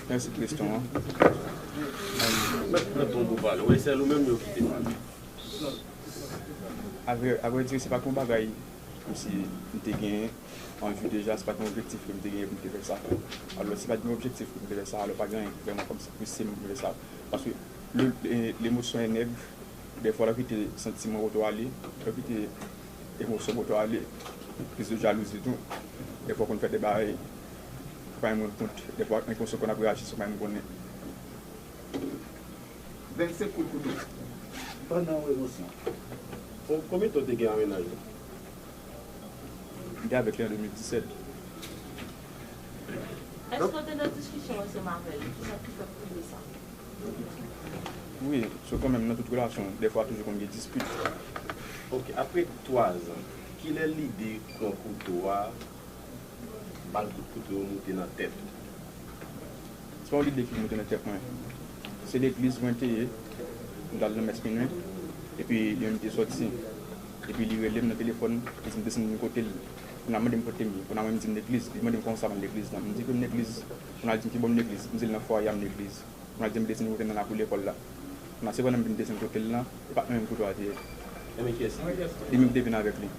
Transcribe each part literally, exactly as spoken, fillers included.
Mèsi pou kesyon an. Mèt pran ton pou pale. Wi, sèl ou menm yo kite pale. Avrè, avrè di, se pa t yon bagay kòmsi m te gen an vi deja, se pa t yon objektif ke m te genyen pou m te fè sa. Alò, si pa t yon objektif pou m te fè sa, alò pa gen anyen ki vrèman kòmsi pouse m pou m fè sa. Paske le, le, lemosyon e nèg, dèfwa lè w kite santiman pote w ale, lè w kite emosyon pote w ale, kriz de jalouzi tou, dèfwa w konn fè de bagay, ou pa menm rann kont, dèfwa enkonsyan w konn ap reyaji san w pa menm konnen. Vennsenk kout kouto. Pandan yon emosyon. Bon, konbyen tan w te gen ak mennaj ou? M te avèk li an de mil disèt. Èske w te nan diskisyon ansanm avè l? Kisa ki fè w rive sa? Wi, so kanmenm nan tout relasyon, dèfwa toujou konn gen dispit. Ok, apre twa zan, kilè lide pran kouto a, bal kout kouto yo moute nan tèt ou? Se pa yon lide ki moute nan tèt mwen. Se legliz mwen te ye, m t al nan mès minwi, epi li menm te sòti. Epi li rele m nan telefòn, li di m desann vin kote l. Kounye a mande m kote m ye, kounye a mwen m di m legliz, li mande m kòman sa m legliz la. M di ke m legliz, kounye a li di m kibò m legliz, m di l nan fwaye a m legliz. Kounye a li di m desann kote m nan lakou lekòl la. Kounye a se pandan m vin desann kote l lan, e pa t mwen menm kouto a te ye. Ebyen kiyès li? Li menm ki te vin avèk li.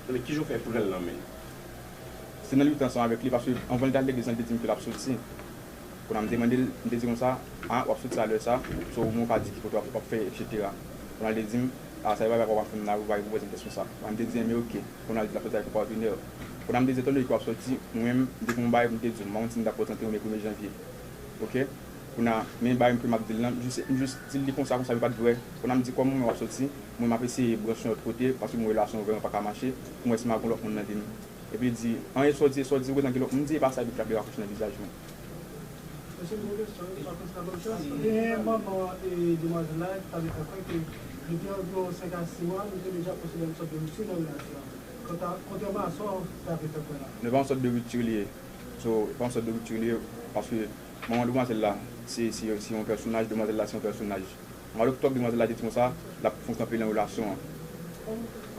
Ebyen kijan w fè pran l nan men l? Se nan lite ansanm avèk li, paske anvan li t al legliz lan, li te di m ke l ap soti. Kounye a m te mande l, m te di konsa, a, w ap soti a lè sa, so ou menm ou ka di ki kote w ap, w ap fè, etsetera. Kounye a li te di m, a, sa e pa bagay pou w ap fè m nan, ou pa gen pou pòze m kèsyon sa. Kounye a m te di, enben oke. Kounye a li di l ap soti avèk yon patnè. Kounye a m te di, etan done ke w ap soti, mwen menm, m te gen yon bagay pou m te di w, m pa konn si m t ap pòze antre oubyen pou mezanvye. Oke? Kounye a, men bagay m ke m ap di l lan, m jis, m jis di l li konsa, konsa, men pa t vrè. Kounye a m di, kòm ou menm w ap soti, mwen m ap eseye branche yon lòt kote, paske m wè relasyon an vrèman pa ka mache, pou m wè si m ap gen lòt moun nan vi m. Epi li di, anyen sa w di, sa w di, ou gentan gen lòt moun. M di, e pa sa, epi l frape rakoch nan vizaj mwen. Mesye, m gen yon kesyon, wi, pa konsa, pa konsa. Gen manman e demwazèl la ki t ap fè kwè ke depi anviwon senk a sis mwa, nou te deja pwosede a yon sòt de ripti nan relasyon an. Kontra-, kontrèman a sa w t ap fè kwè la. Non, e pa yon sòt de ripti li ye. So, e pa yon sòt de ripti li ye, paske manman demwazèl la, se, se, se yon pèsonaj, demwazèl la, se yon pèsonaj. Mwa doktòb, demwazèl la te di konsa, l ap fè yon kanpe nan relasyon an.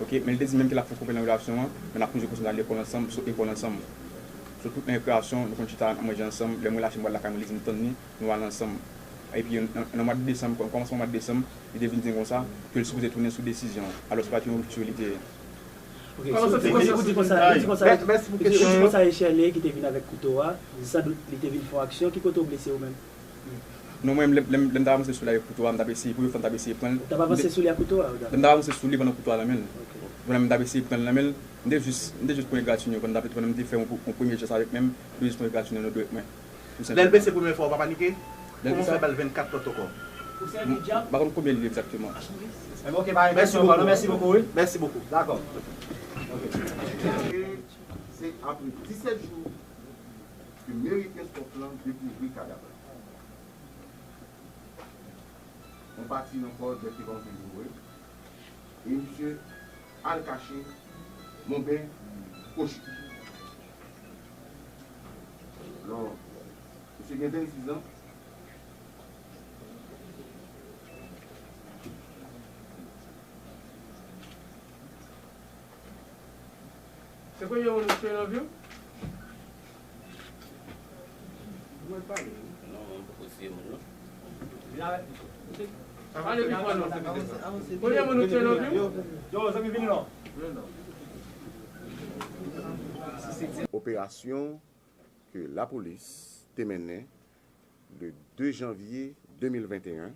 Oke, men li te di menm ke l ap fè yon kanpe nan relasyon an, men n ap toujou kontinye al lekòl ansanm, sot lekòl ansanm. Sot tout nan rekreasyon, nou konn chita, n ap manje ansanm, lè mwen lache m pral lakay mwen, li di m tann li, nou al ansanm. Epi, nan, nan mwa de desanm, kòm, kòmansman mwa de desanm, li te vin di m konsa, ke l sipoze tounen sou desizyon an. Alò, se pa t yon ripti li te ye. Ok, so, ou di konsa, ou di konsa, ou di konsa, ou di konsa e Shirley ki te vin avèk kouto a, san dout li te vin fè yon aksyon, ki kote w blese ou menm? Non, mwen, lè, lè, lè m t ap avanse sou li avèk kouto a, m t ap eseye, premye fwa m t ap eseye pran l. Ou t ap avanse sou li ak kouto a? Lè m t ap avanse sou li pandan kouto a nan men l. Pandan m t ap eseye pran l nan men l, m te jis, m te jis pran egratignan, pandan m t ap, pandan m te fè yon, yon premye jès avèk men m, m te jis pran egratignan nan dwèt mwen. Tou senpleman. Lè l blese premye fwa, ou pa panike? Kòman w fè ba l vennkat lòt ankò? M pa konn konbyen li egzakteman. Mèsi bokou. Mèsi bokou, wi. Mèsi bokou. Dakò. Se apre disèt jou ke meri Kenskòf lan dekouvri kadav la. Yon pati nan kò dèk te kòmanse vin vre. E misye al kache Monben Kochi. Alò, misye gen vennsis zan. Se premye moun ou tchwe nan vi w? Mwen pale wi. Non, mwen poko siye moun non. Pale pi fò non. Premye moun ou tchwe nan vi w? Yo, yo, zanmi vini non. Vini non. Operasyon ke lapolis te mennen le de janvye de mil venteyen.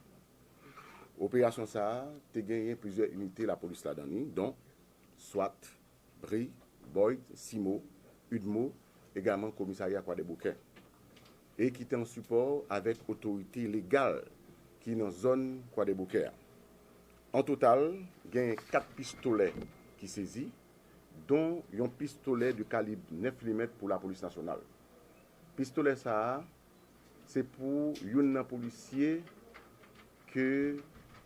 Operasyon sa a te genyen plizyè inite lapolis ladan li, don swat, bri, boyd, simo, udmo, egalman komisarya Kwadèboukè, e ki te an sipò avèk otorite legal ki nan zòn Kwadèboukè a. An total, genyen kat pistolè ki sezi, don yon pistolè de kalib nèf milimèt pou lapolis nasyonal. Pistolè sa a, se pou youn nan polisye ke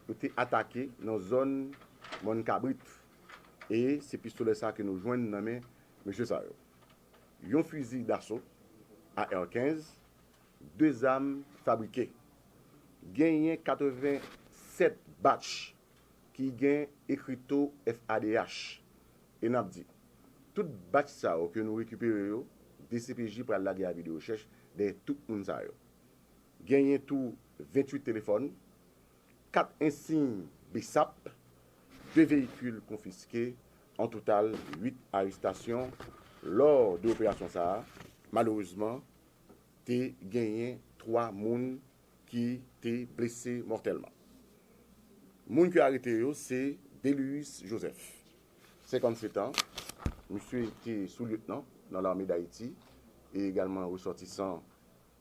yo te atake nan zòn Mòn Kabrit. E se pistolè sa a ke nou jwenn nan men mesye sa yo. Yon fizi daso, A R kenz, de zam fabrike. Genyen katreven sèt batch ki gen ekrito F A D H. E n ap di, tout batch sa yo ke nou rekipere yo, D C P J pral lage avi de rechèch dèyè tout moun sa yo. Genyen tou venntuit telefòn, kat ensiy B S A P, de veyikil konfiske, an total uit arestasyon. Lò de operasyon sa a, malerezman, te genyen twa moun ki te blese mòtèlman. Moun ki arete yo se Delius Joseph, senkannsèt an. Misye te sou-lyetnan nan Lame Dayiti e egalman resòtisan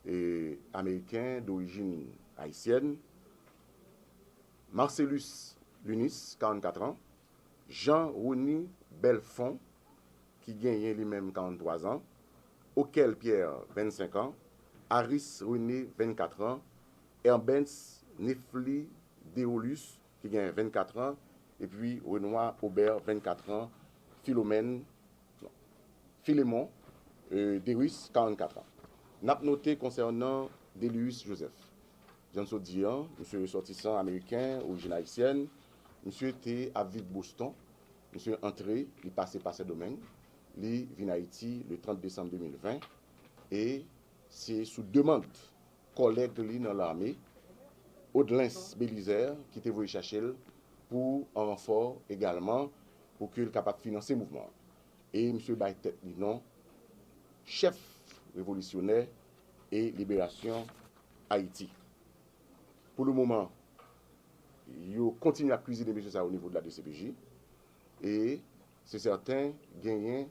e ameriken dorijin ayisyèn. Marcelus Lunis, karannkat an. Jean Rony Belfond, ki genyen li menm karannntwa zan. Okel Pierre, vennsenk an. Aris René, vennkat an. Herbens Nefli Deolus, ki genyen vennkat an. Epi Renoir Aubert, vennkat an. Philomène, non, Philemon e, Deris, karannkat an. N ap note konsènan Delius Joseph. Jan n sot di an, misye resòtisan ameriken, orijin ayisyèn. Misye te ap viv Boston. Misye antre, li pase pa Sendomeng. Li vin Ayiti le trant desanm de mil ven. E se sou demann kòlèg li nan lame, Odlens Belizaire, ki te voye chache l pou an ranfò egalman, pou ke l kapab finanse mouvman an. E misye bay tèt li non chèf revolisyonè e liberasyon Ayiti. Pou le moman, yo kontinye ap kwizine mesye sa yo o nivo de la D C P J. E se sèten, genyen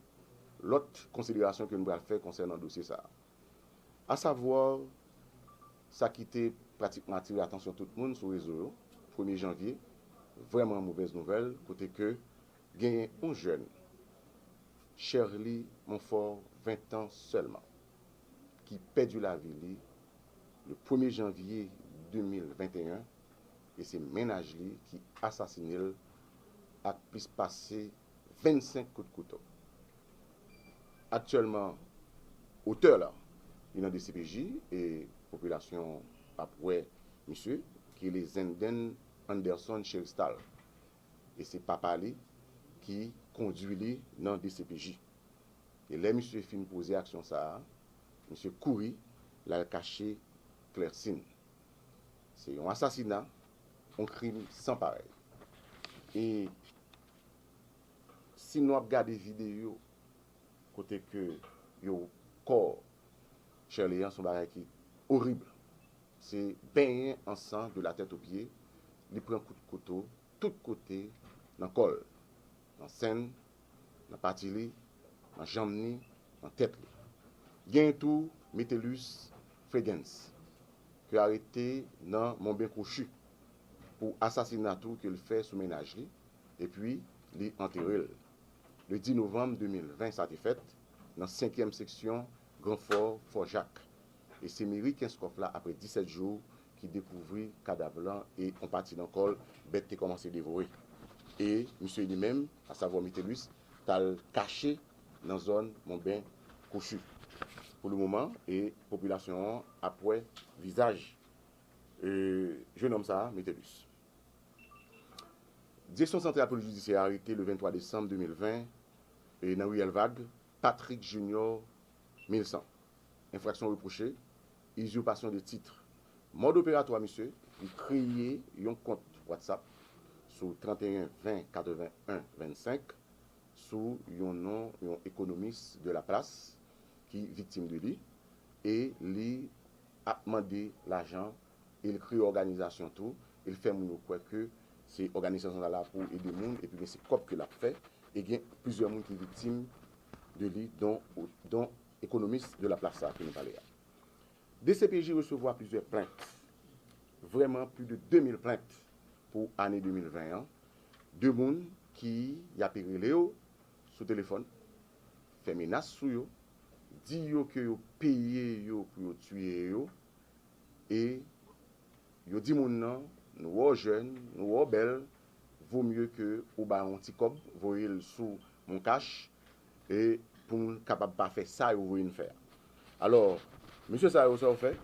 lòt konsiderasyon ke nou pral fè konsènan dosye sa a. Asavwa, sa ki te pratikman atire atansyon tout moun sou rezo yo, premye janvye, vrèman movèz nouvèl, kote ke genyen yon jèn, Sherly Monfort, ven tan sèlman, ki pèdi lavi li le premye janvye de mil venteyen, e se mennaj li ki asasine l ak plis pase vennsenk kout kouto. Aktyèlman, otè la, li nan D C P J e popilasyon ap wè misye, ki rele Zenden Anderson Cheristal. E se papa li ki kondui li nan D C P J. E lè misye fin poze aksyon sa a, misye kouri, l al kache Klèsin. Se yon asasina, yon krim san parèy. E si nou ap gade videyo kote ke yo kò Sherly an, se yon bagay ki orib. Se benyen an san de la tèt o pye. Li pran kout kouto tout kote nan kò l, nan sen l, nan pati li, nan janm ni, nan tèt li. Genyen tou Metellus Fregens, ke arete nan Monben Kwochi pou asasina tou ke l fè sou mennaj li, epi li antere l. Le dis novanm de mil ven sa te fèt, nan senkyèm seksyon Gran Fò, Fò Jak. E se meri Kenskòf la, apre disèt jou, ki dekouvri kadav lan e yon pati nan kò l, bèt te kòmanse devore. E misye li menm, asavwa Metellus, t al kache nan zòn Monben Kwochi. Pou le moman, e popilasyon an ap wè vizaj, e, jennonm sa a, Metellus. Direksyon Santral Polis Jidisyè arete le venntwa desanm de mil ven, e, nan riyèl Vag, Patrick Junior Milsan. Enfraksyon repwoche, izipasyon de tit. Mòd operatwa misye, li kreye yon kont WhatsApp sou trannteyen ven katreven en vennsenk sou yon non yon ekonomis de la plas ki viktim de li, e li ap mande lajan, e l kreye òganizasyon tou, e l fè moun yo kwè ke se òganizasyon sa la pou ede moun, epi gen se kòb ke l ap fè, e gen plizyè moun ki viktim de li, don, don ekonomis de la plas sa ke nou pale a. D C P J resevwa plizyè plent, vrèman plis de de mil plent pou ane de mil ven an, de moun ki y ape rele yo sou telefòn, fè menas sou yo, di yo ke yo peye yo pou yo tiye yo, e yo di moun nan, nou wè w jèn, nou wè w bèl, vo mye ke ou ba yon ti kòb, voye l sou Mon Cash, e pou n kapab pa fè sa yo voye n fè a. Alò, mesye sa yo, sa yo fè,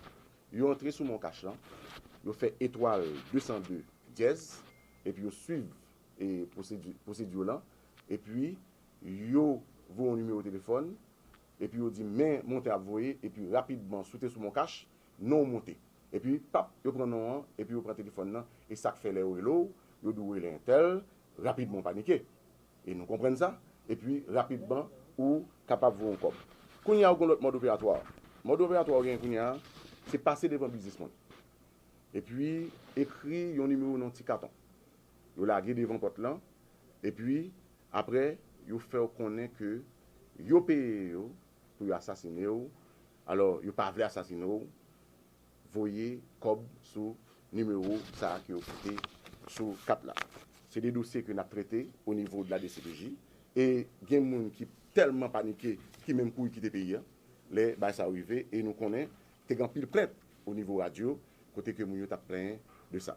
yo antre sou Mon Cash lan, yo fè etwal de san de dyèz, epi yo swiv, e, pwosedi-, pwosedi lan, epi yo voye yon nimewo telefòn, epi yo di men monte ap voye, epi rapidman si w te sou MonCash, non w monte. Epi pap, yo pran non an, epi yo pran telefòn nan, e sa k fè lè yo rele w, yo di w rele entèl, rapidman w panike. E nou konprann sa, epi rapidman ou kapab voye yon kòb. Kounye a ou gen lòt mòd operatwa. Mòd operatwa ou gen kounye a, se pase devan biznisman. Epi ekri yon nimewo nan ti katon. Yo lage devan pòt lan, epi apre yo fè w konnen ke yo peye yo pou yo asasine w. Alò, yo pa vle asasine w, voye kòb sou nimewo sa a ke yo kite sou kat la. Se de dosye ke n ap trete o nivo de la D C P J. E gen moun ki tèlman panike ki menm kouri kite peyi a lè bagay sa yo rive. E nou konnen te gen anpil plent o nivo radyo kote ke moun yo t ap plenyen de sa.